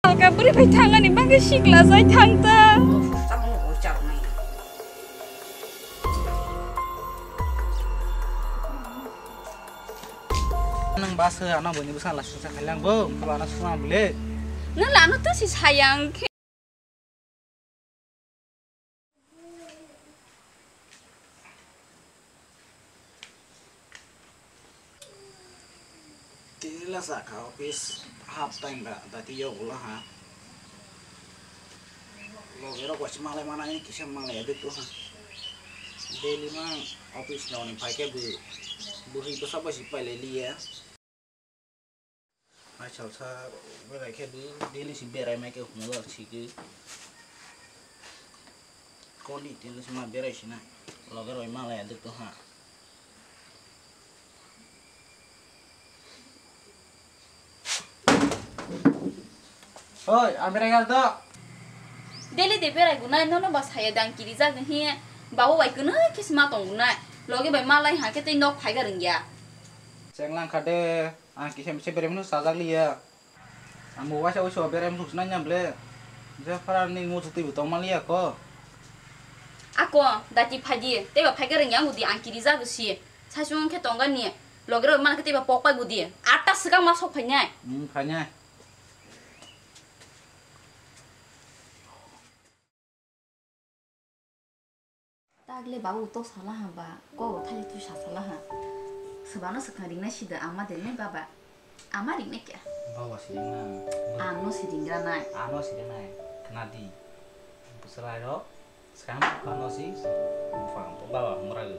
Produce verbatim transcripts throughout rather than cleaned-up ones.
Alka bwrwi bai thangani bagwi sikla jai thang ta. Nang bas ano bini bwsang lasing sa khailang bo, ba ano sung ang bile. Nang lano to si sayang khe. Tini la saka office half time ba dati yo gula ha. Loge rok wachi malai mana ni kisa malai adu tu ha. Daily mang office no ni paike bu buhi basa basi paile liya. Ai salsa berai khe di daily si berai mai khe humjak sigi. Koni daily si ma berai sina. Loge roi malai adu tu ha. Oi, ang berai gal to. Daily de berai gunai nono ba saya dang kiri jak ni hi. Babu bai kunui khe sima tong gunai. Loge bai malai ha khe tei nok phai ga rwngya. Chenglang kha de. Ang kisa misa berem no sajak liya. Ang bo waisa waisa berem thuk sinai nyam le. Je phara ni muchuk twi bo tong maliya ko. Ako, dati phai di. Tei ba phai ga rwngya ang udi ang kiri jak si. Sai sung khe tong gani. Loge rok man khe tei ba pok pai udi. Atta swkang ma sok phai nai. Hmm, phai nai. Tagle babu to sala ha ba, ko thai tu sa sala ha. Sebano sekhna ringna sida ama del nai baba. Ama ringnai kya? Baba si ringna. Ano si ringra nai. Ano si ringnai. Khna di. Bwswlai rok. Skang ano si. Baba mura.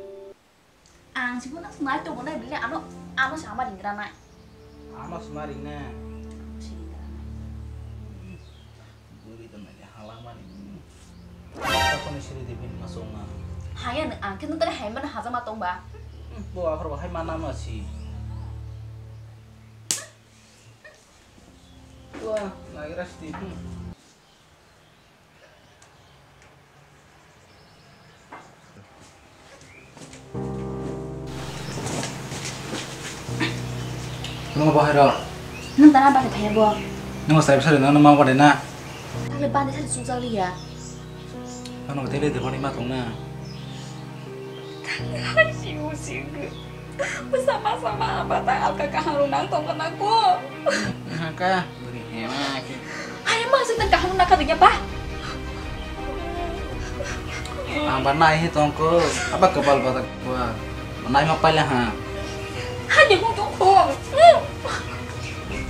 Ang si bona nai to bona bile ano, ano sama ringra nai. Ano sima ringnai. Ano si ringra nai. Buri to nai hala mani. Ako ni siri de bin masong na. Haya nang ang khe nang tare hai mana haja ma tong ba. Bo akhor bahai mana ma si. Wah, nagira si. Nung bahai rok. Nung tana bahai thaya bo. Nung sai sai nang ma bahai na. Tale bande sai sujak liya. Ano tele de bani ma tong na. Hai si u si gu. Bwsa ma sama ba ta alka kaham rung nang tong na ko. Haka beri hema ke. Hai ma sing tang kaham na ka dingya ba. Ang ba nai hi tong ko. Aba kebal ba ta ko. Nai ma paila ha. Hai ni hu tong ko.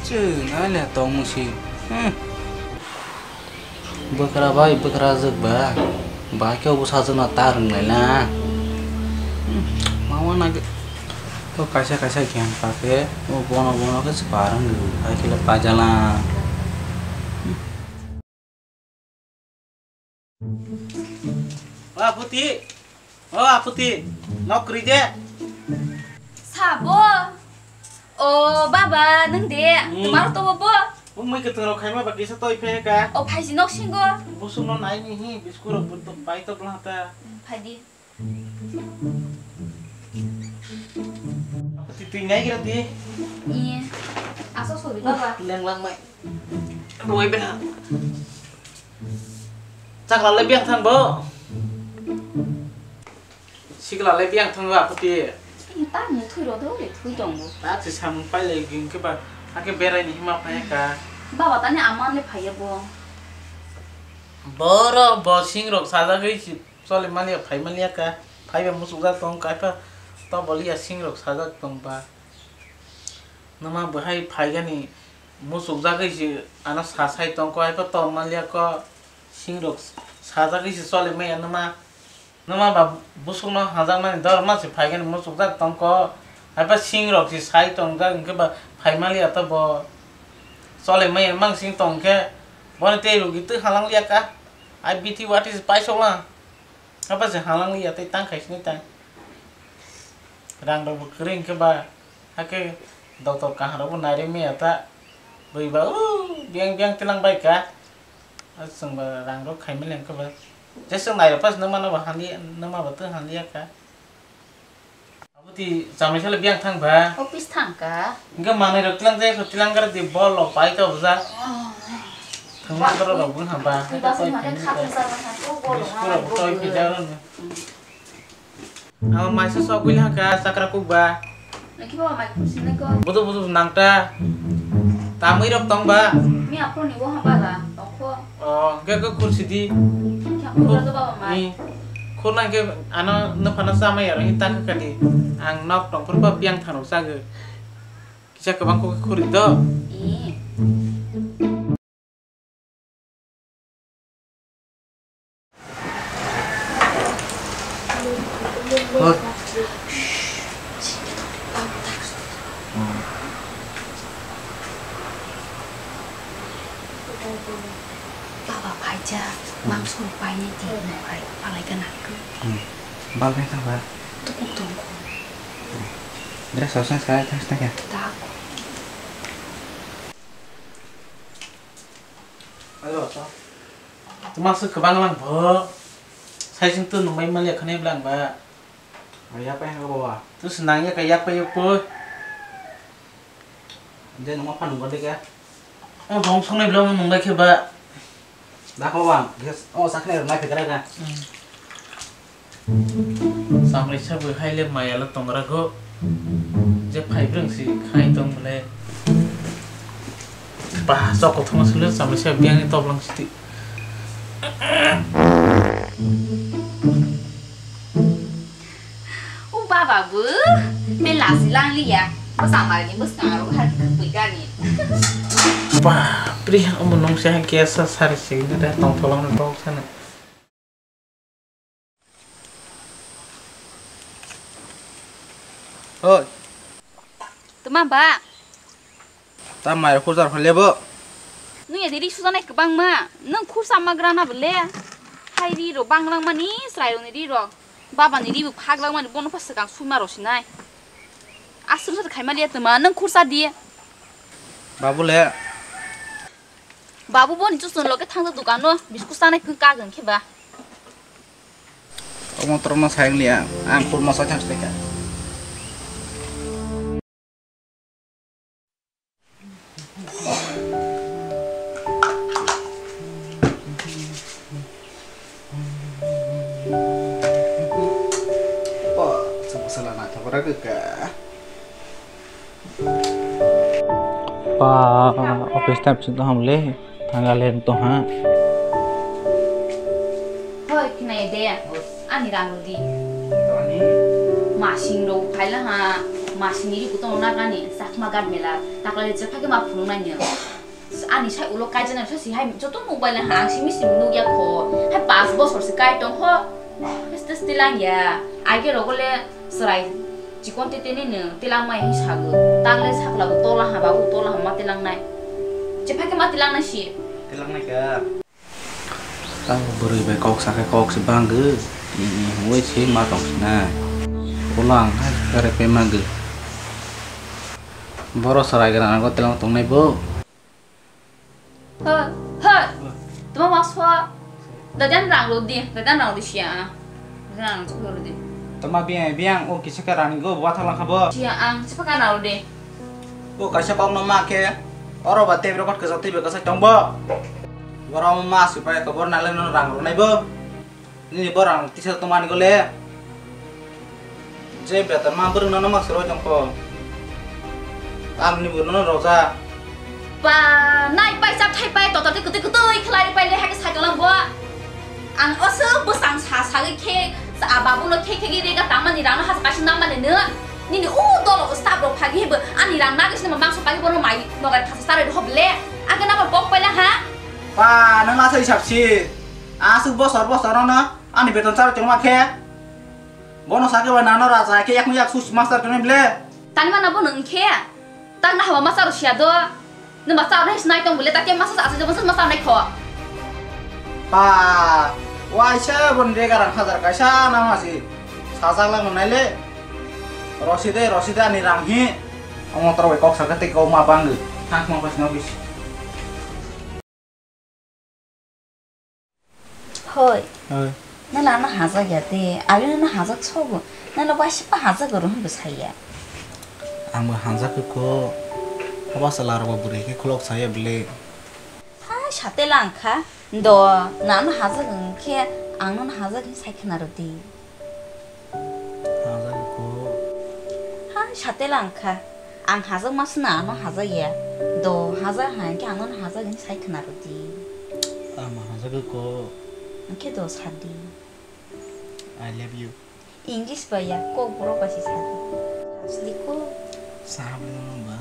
Chu nai le tong mu si. Bwkra bai bwkrajwk ba, ba khe obo sajwkno ta rwng lai na. Hmm, ma wana ge-, to kaisa kaisa khe ang pa khe, o bono bono khe se pa rwng rw, hai khe le pa jala. Hmm. Wa puti. O Aputi, nok kwrwi de? Sabo. O baba, nwng de? Hmm. Twmaro tobo bo? O mui kwthwng rok khaima ba kisa toi phe ka. O phaisi nok singo. Busuk no nai ni hi, bisku rok bu to bai to bla ta. Phai di. Aputi twi nai gira di. Iye. Aso sori baba. Leng lang mai. Roi be ha. Chakla le biang thang bo. Sikla le biang thang ba phuti. Ini ta mung thui ro do le thui tong bo. Ta si samung pai le ging ke ba. Ake berai ni hima phai ka. Baba tani ama le phai bo. Boro bo sing rok sajagwi si chole mani phai mani ka. Phai ba musuk jak tong kai pha. To boli ya sing rok sajak tong ba. Numa bahai phai gani. Musukjagwi se ano sa sai tongkho, hai pho tong manliya kho, singrok sajagwi se choli maya numa, numa ba busukno hajakmani dor ma se phaigani musukjak tongkho, hai pho singrok se sai tongjak, hwnkhe ba phai manliya to bo choli maya mang sing tongkhe, bono tei rugi twi halangliya kha, hai bithi wati se paisokla, hai pho se halangliya tei tang khai sini tang, rang rok bo kwrwi hwnkhe ba. Hakhe doctor kaham rok bo nairwi maya ta. Bui ba o biang biang tilang bai ka. A chwng ba rang rok khai mili hwnkhe ba. Je chwng nairok phas numa no ba handi numa ba twi handi ya ka. Abo ti chamai sale biang thang ba. Office thang ka. Hwnkhe manwi rok tilang jai kho tilang gar di bol rok pai ka bujak. Oh. Thangma doro rok bwkha ba, hai ta koi phai nukha. Biskut rok bo toi phai jaro no. Ang maisa sok guli hangka chakra kuk ba. Naki baba mai khursi nai ko. Budu budu nangta. Tamwi rok tong ba. Mi aphuru ni bo hamba la tong kho. Oh, ge ge khursi di. Kya khur do baba mai. Khur nang ke ano no phano chamai aro hin ta kha di. Ang nok tong phuru ba piang thano chage. Kisa kwbang kok khuri do. Eh. Hoi. Baba phaijak, mangso painai di, palai gana. Hmm. Balai kha ba? Tukuk tongkho. Dress hosen sai thang thang ya. Tak. Ayo to. Tuma se kwbang lang bo. Sai sing tu nungbai mali khani blang ba. Ayo apa yang kau bawa? Tu senang ya kayak apa ya poi. Dia nungma pan nungba dek ya. Oh, bong songnai blang nungbai khe ba. Dakho bang, o sakni rwnai phikra ka. Chamrisa bo hai le maya le tongra go. Je phai breng si khai tong le. Ba, sok kothoma sule chamrisa biang ni toblang siti. O baba bo, me lasi lang liya. Bo samar ni bo sangaro har pui gani. Ba, pri omo nung se ha gas sa sari se ni da tong tholong ni tong sana. Oi. Tuma ba? Ta mai khurjar phale bo. Nung ya diri sujanai kwbangma. Nung khursa magra na bole. Hai ri ro banglang mani, srai ro ni ri ro. Baba ni ri bo phaglang mani, bono pa swkang suma ro sinai. Aswk sa khai mali ya tuma, nung khursa di. Babu le. Babu boni chuchun loge thangdo dukano, bisku sanai phung kagwng khe ba. Omo torokno sayang liya, ang kurma sa thang sika. O, chwng bwsala naithok rak ka. Pa, office time sing tong ham le, thanga le tong ha. Hoi, khnai de, ani rang rw di. Masing rok phaila ha, masing ri kuto na kani, sakma gad mela, takla le chakha ke ma phunung nai nyo. Ani sai ulo kaijana sa si hai joto mobile ha ang simi simi nukya kho. Hai pas bosor se kai tong kho. Este stilang ya. Age rogo le serai chikon te tene ne tilang mai hai sago. Tang le sakla bo tola ha babu tola ha ma tilang nai. Chephai ke ma tilang nai si. Tilang nai ka. Tang bwrwi bai kok sakhe kok se bangwi. Hoi se ma tong sinai. Ulo ang hai kare pe mangwi. Boro serai gana go tilang tong nai bo. Hoi, hoi. Tuma ma so. Dadan rang lo di, dadan rang lo di sia. Dadan rang lo di. Tuma biang, biang, o kisa ka rani go, wa thalang kha bo. Sia ang, siapa ka rang lo di. O kaisa kok no ma khe. Oro ba tebro kot kasa tebro kasa tong bo. Boro ma supai ko bor nale no rang lo nai bo. Nini borang tisa tongmani gole. Je beton ma bwrwng no ma suro jong ko. Ang ni bwrwng no roja. Pa, nai pai chap thai pai totor te kwtwi kwtwi khlai pai le hai sai tolang bo. Ang oso bwsang sa sagwi khe sa a babu no khe khe gi rega tangmani rang no hasa kaisa namani no. Nini u dolo bo stap rok phagi bo ani rang nagis no mangso pagi bo no mai nogai thasa sarai hob le. Aga nama pok pai la ha. Pa, nang asa isap si. Aswk bosor bosor no ani beton charo chengma khe. Bono sakhe ba nano raja khe yakno yak sus master khe ble. Tani mana bono wngkhe. Tang na haba masa ro sia do. Nang ba charo nai sinai tong bole ta khe masa sa aswk masa masa nai kho. Pa, waisa bon de garang hajar kaisa na masi. Sajak lang nai le. Roside roside ani rang hi. Omo toro bai kok sakhe tei kok ma bangwi. Thang ma pas no bis. Hoi. Hoi. Nala ano hajak ya de, agini no hajak sobo. Nala waisa pa hajak oro hwnbo saya. Ang bo hajak ko, haba sala ro bwrwi khe khulok saya bile. Hai Satela wngkha, do nano hajak wngkhe ang nono hajak hinwi sai khna rwdi. Hajak ko. Ha, satela wngkha. Ang hajak ma sina ano hajak ya. Do hajak hai khe ang nono hajak hinwi sai khna rwdi. Ama hajak ko. Wngkhe do sadi. I love you. English bai ya, kok borok bai si sadi. Asli ko. Sahabli no ba.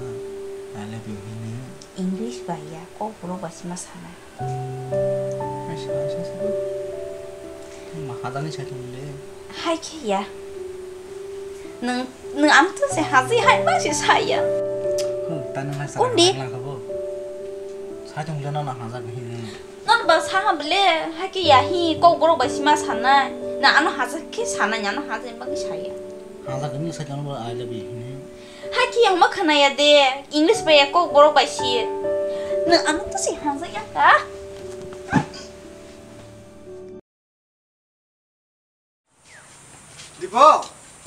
I love you hini. English bai ya, kok borok bai si ma sanai. Hai sa, sa, sa, sa. Ma hajak ni sai thung le. Hai khe ya. Nung, nung am tu se haji hai ba si saya. Ko ta nang hai sa. Undi. Lang ka bo. Sai thung le na na hajak hini. Non ba sa ha bele, hai khe ya hi, kok borok bai si ma sanai. Na ano hajak khe sanai, ano hajak bagwi saya. Hajak ni sai thung le I love you hini. Hai khe yang ma khna ya de, English bai ya kok borok bai si. Nung ano to si hajak ya ka. Dipok,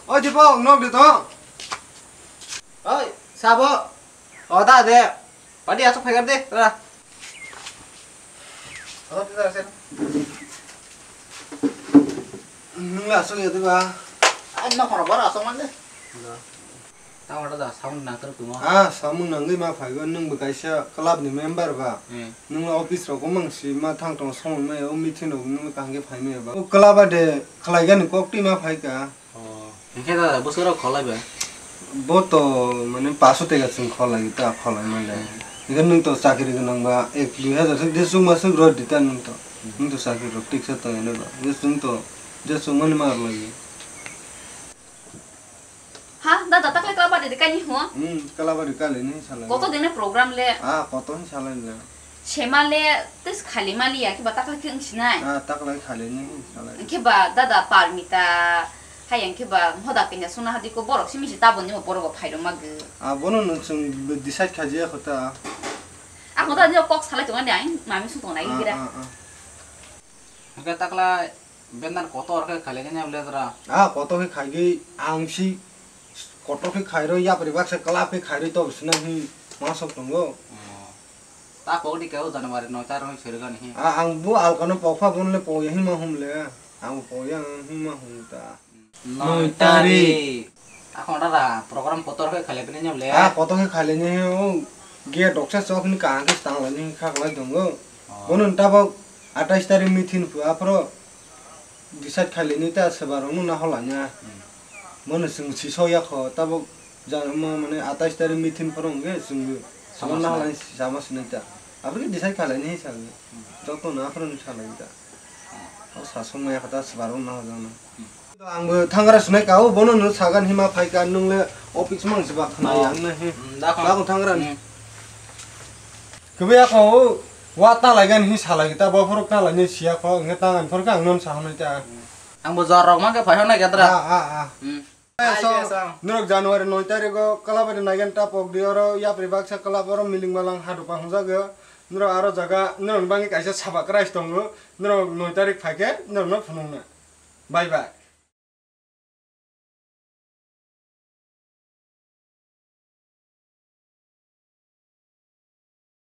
oi Dipok, nok di tong. Oi, sabo. O da de. Padi asok phaigar de, ra. Asok phaigar sen. Nung la asok ya de ba. Ai no khoro bar asok man de. Tamo da samung nangkar tuma. Ah, samung nangwi ma phaigo, nwng bo kaisa club ni member ba. Hmm. Nwng office rok mangsi ma thang tong samung maya, o meeting rok nwng kaham khe phai maya ba. O club a de khlai gani kok twi ma phai ka. Oh, hinkhe da bwswk rok kholai ba? Bo to mane paso tega chwng kholai ta kholai ma le. Hmm. Hinkhe nwng to chakri gwnang ba ek dui hazar swk de chwng ma swk rw di ta nwng to. Hmm. Nwng to chakri rok tiksa tong ya ba. Je chwng to je chwng mani ma rw lai. Ha, dada, takle kalabari de kani ho? Hmm, kalabari kali ni salai. Koto dine program le? Ah, koto ni salai le. Sema le, tes khali mali ya, kiba takle khe wngsinai. Ah, takle khali ni salai. Kiba dada Parmita, hayang kiba hoda pinya suna hadi ko borok simi si tabon ni borok bo phairo magi. Ah, bono no chwng decide khajiya khota. Ah, hoda ni kok salai tonga ni ai, mami sung tonga nai gira. Ah, ah. Hingke takla banner kotor khe khailai nai bwle jora. Ah, kotor khe khaigwi ang si kotor khe khairwi yapri baksa kwlap khe khairwi to sinai hi ma sok tongo. Oh. Ta kok di khe o January noi tarik rok sirigani hi. Ah, ang bo alkano pokpha bonle poya hi ma humle. Ang poya ang hi ma hum ta. Noi tarik. Akon dada program kotor khe khailai bini nyamle. Ah, kotor khe khailai ni o gate rok se chok ni kaham khe tang lai ni kha khlai tongo. Oh. Bono tabok atais tarik meeting phu aphro decide khailai ni ta seba rok no na hola nya. Hmm. Bono chwng si so ya kho tabok ja ma mane atais tarik meeting phoro hwnkhe chwng sama sabo na hola ni sama sinai ta. Aphro khe decide khailai ni sa. Hmm. Joto no aphro ni sa lai ta. O sa song maya kha ta seba rok no na hola na. Hmm. Ang bo thangra sunai ka, o bono no sagan hima phai ka, nung le office mang se ba khna ya, ang na he. Hmm, da kho. Da kho thangra ni. Hmm. Kebe ya kho, o wa ta lai gan hi sa lai ta, bo phorok ta lai ni siya kho, nge ta ngan phor ka ang non sa hwnai ta. Ang bo jor rok ma ke phai hwnai ka tra. Ah, ah, ah. Hmm. Eh, so, ai, yes, ang. Norok January noi tarik o kalabari nai gan ta pok di oro yapri baksa kalab oro miling malang hadu pa hwnjak yo. Norok aro jaga, norok bangwi kaisa saba krais tongo, norok noi tarik phai khe norok no phunuk na. Bye bye.